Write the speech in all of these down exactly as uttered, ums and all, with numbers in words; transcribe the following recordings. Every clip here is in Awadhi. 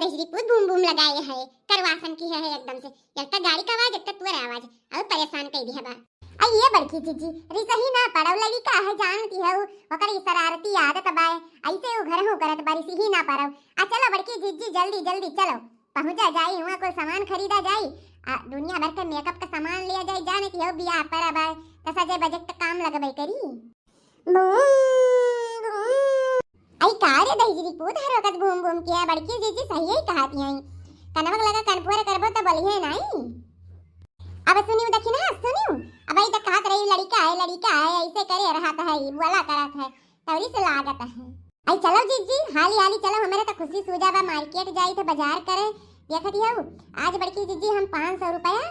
दहिजरी पूत बूम बूम लगाए है, करवासन की है, है एकदम से। एक तो गाड़ी का आवाज, एक तो तोर आवाज, और परेशान कई दिया बा। अई ये बड़की जीजी, रिसही ना पड़ो, लड़िका है, जानती है, ओकर ई शरारती आदत बाय, ऐसे उ घर हूँ करत बा, रिसही ना पड़ो। आ चलो बड़की जीजी, जल्दी जल्दी चलो, पहुँचा जाई, हुआ कुल सामान खरीदा जाई, आ दुनिया भर के मेकअप का सामान लिया जाई, जानती हो बियाह पर बाय, तो सजे बजे के काम लगबे करी। बूम, बूम। अई का रे दहिजरी पूत, हर वक्त बूम बूम किया, बड़की जीजी सही ही कहत हैं। कनवा लगा कनपुअर करबो तो बोलिहे नाई। अब सुनियो दखिनहा, सुनियो। अब ई तो कहत रही लड़िका है, लड़िका है, ऐसे करे रहत है, ई बोला करत है, तौरी से लागत है। अई चलो जीजी, हाली हाली चलो, हमरे तो खुशी सूझा बा, मार्केट जाई थे बाजार करे। देखत हियौ, आज बड़की जीजी हम पाँच सौ रुपया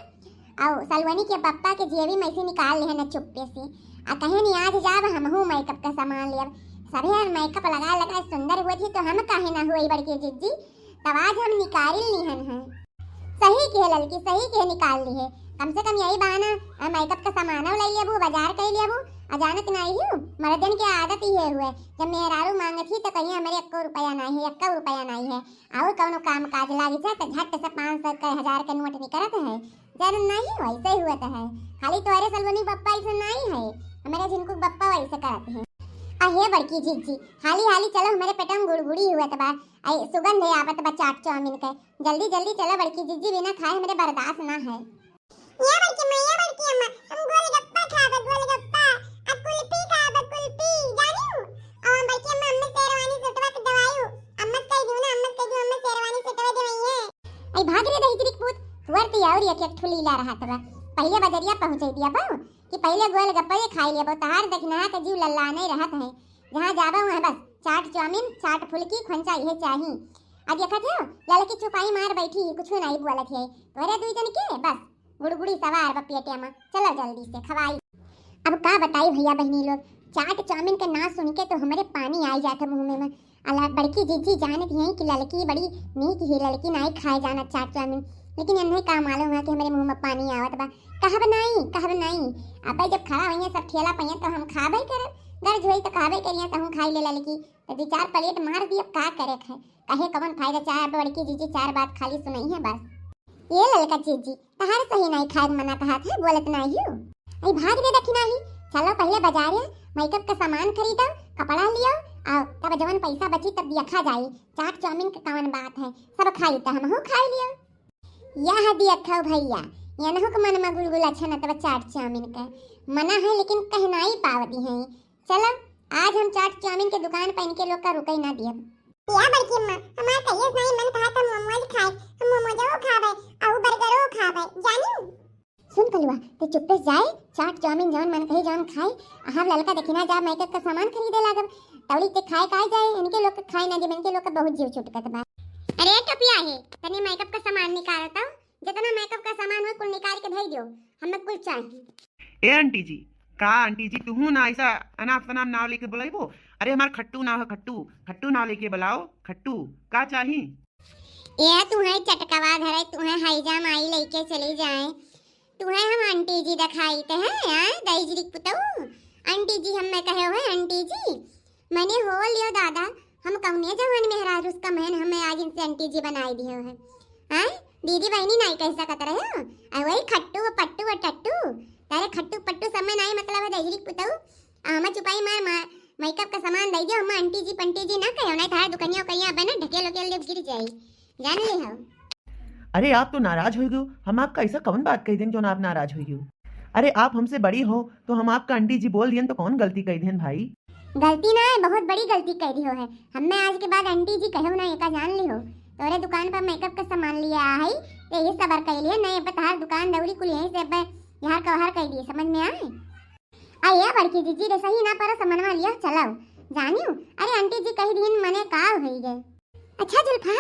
और सलवनी के पप्पा के जेबी में से निकाल लिहे न चुप्पे से। आ कहे नी आज जाब हमहू मेकअप का सामान लेब। सभे मेकअप लगा लगा सुंदर हुए थी तो हम काहे ना हुई बड़की जीजी। तब आज हम निकाल लिहन हैं। सही कहे ललकी, सही कहे निकाल लिहे। कम से कम यही बहाना आ मेकअप का सामानो ले लेबू, बाजार कर लेबू। आ जानत नहीं हूँ, मर्दन के आदत ये हुए, जब मेहरारू मांगत ही तो कहीं हमरे एक्को रुपया नहीं है, एक्को रुपया नहीं है। और कौनो काम काज लाग जाए तो झट से पाँच सौ के, हजार के नोट निकलत है। जन नहीं वैसे ही हुआ तो है, खाली तोहरे सलवनी बप्पा ऐसे नहीं है, हमारे झिनकू बप्पा वैसे करत है। आ हे बड़की जीजी, हाली हाली चलो, हमारे पेट में गुड़गुड़ी हुआ तो बा, आई सुगंध है आवत बा चाट चाउमीन के। जल्दी जल्दी चलो बड़की जीजी, बिना खाए हमरे बर्दाश्त ना है। या बड़की अम्मा, या बड़की अम्मा, हम गोलगप्पा खाबे, गोलगप्पा, आ कुल्फी खाबे, कुल्फी, जानियो? और बड़की अम्मा, अम्मा शेरवानी सेटवा के दवाई, अम्मा से कह दियो ना, अम्मा से कह दियो, अम्मा शेरवानी सेटवा दवाई है। आई भाग रे दहिजरी पूत, तुअर ती और एक एक ठुली ला रहा तबा। पहले बजरिया पहुँचे दिया बाऊ, कि पहले गोलगप्पा ये खाई लेबो, तहार देखना है तो जीव लल्ला नहीं रहत है। जहाँ जाबो वहाँ बस चाट चाउमीन, चाट फुल्की, खोंचा ये चाही। आ देखत हो, ललकी चुपाई मार बैठी, कुछ नहीं बोलत है। तोरे दुई जन के बस गुड़गुड़ी सवार बा पेटिया में। चलो जल्दी से खवाई। अब का बताई भैया बहनी लोग, चाट चाउमीन के नाम सुन के तो हमरे पानी आई जात है मुँह में। अला बड़की जीजी जानत हैं कि ललकी बड़ी नीक ही ललकी नाई खाए जानत चाट चाउमीन, लेकिन इन्हें का मालूम है कि हमरे मुँह में पानी आवत बा। कहब नाई, कहब नाई। अब जब खड़ा होइए सब ठेला पइए तो हम खाबे करब, गर्ज होई तो कहबे करिए तो हम खाई ले ललकी। तो दो चार प्लेट मार दिए, अब का करे खाए। कहे कवन फायदा, चाहे बड़की जीजी चार बात खाली सुनाई है बस। ये ललका जीजी, तहार सही नाई खाए मना कहत है, बोलत नाई हूँ। आई भाग रे दखिनही, चलो पहले बाजारे मेकअप का सामान खरीदो, कपड़ा लियो, और तब जवन पैसा बची तब देखा जाई, चाट चाउमीन के कवन बात है, सब खाई तो हमहू खाई लियो। यह देखो भैया, यनहु के मन में गुलगुला छनत बा चाट चाउमीन के, मना है लेकिन कह नाई पावती है। चलो, आज हम चाट चाउमीन के दुकान पर इनके लोग का रुकई ना दियब। या बड़की अम्मा, हमार कहिए से नहीं मन कहा था मोमोज खाए, हम मोमोजो खाबे, अउ बर्गरो खाबे, जानी? सुन कलुआ, ते चुप्पे से जाए, चाट चाउमीन जौन मन कही जौन खाए, अहार ललका देखी ना जा मेकअप का सामान खरीदे लागब, तौली ते खाए काहे जाए, इनके लोग के खाए ना देब, इनके लोग का बहुत जीव छुटकत बा। अरे टपिया है, तनी मेकअप का सामान निकाल तो। जितना मेकअप का सामान हो कुल निकाल के धई दियो, हमें कुल चाहिए। ए आंटी जी, का आंटी जी तुहू ना ऐसा अनाप शनाप नाव लेके बुलाइबो? अरे हमार खट्टू नाव है, खट्टू, खट्टू नाव लेके बुलाओ, खट्टू, का चाही? ए तुहे चटकवा धरे, तुहे हैजा माई लेके चली जाए, तुहे हम आंटी जी दिखाई ते हैं, आए दहिजरी पुतऊ, आंटी जी हमें कहे हो आंटी जी, मैंने हो लियो दादा, हम कौने जवान मेहरारू से कम हन, हमें आज इनसे आंटी जी बनाई दियो है। हैं? दीदी बहनी नहीं कह सकत रहे हो? अरे वही खट्टू, पट्टू और टट्टू। तारे खट्टू, पट्टू सब में नहीं मतलब है, दहिजरी पुतऊ। आ, हमें चुपाई मार, मार, मेकअप का सामान दे दियो, हम आंटी जी, पंटी जी ना कहो, नहीं थारे दुकनिया, उकनिया बना, ढकेल, उकेल देब, गिर जाई। जान ले हो। अरे, आप तो नाराज हो गयो। हम आपका ऐसा कौन बात कह देन जो ना आप नाराज हो गयो? अरे, आप हमसे बड़ी हो, तो हम आपका आंटी जी बोल दियन, तो कौन गलती कह देन भाई? गलती ना है, बहुत बड़ी गलती कह दियो है। हमें आज के बाद आंटी जी कहो ना, एका जान लिहो। तोरे दुकान पर मेकअप का सामान लिया है, तो यही सबर कर लिए, नहीं अब तहार दुकान दौड़ी कुल यहीं से अब यहाँ कवहार कर दिए, समझ में आए? आ ये बड़की जीजी रे, सही ना पर समनवा लिया चलाओ। जानियो, अरे आंटी जी कह दिन मने का होई गए। अच्छा जुल्फा,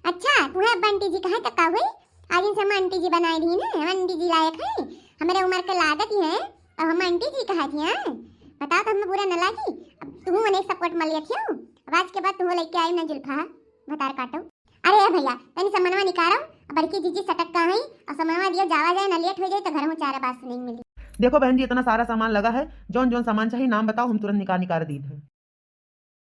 अच्छा, तुम्हें अब आंटी जी कहे तो का हुई? आज इनसे हम आंटी जी बनाए दी ना, हम आंटी जी लायक है, हमारे उम्र के लागत ही है, अब हम आंटी जी कहा थी, हाँ? बताओ तो हमें बुरा न लागी, अब तुम उन्हें सपोर्ट मलिया थी, अब आज के बाद तुम लेके आई ना जुल्फा, भतार काटो। अरे ए भैया, तनी समनवा निकारो, अब बड़की जीजी सटक का है, और समनवा दियो जावा जाए ना, लेट हो जाए तो घर में चार बात सुनाई मिली। देखो बहन जी, इतना सारा सामान लगा है, जौन जौन सामान चाहिए नाम बताओ, हम तुरंत निकाल निकाल दीत है।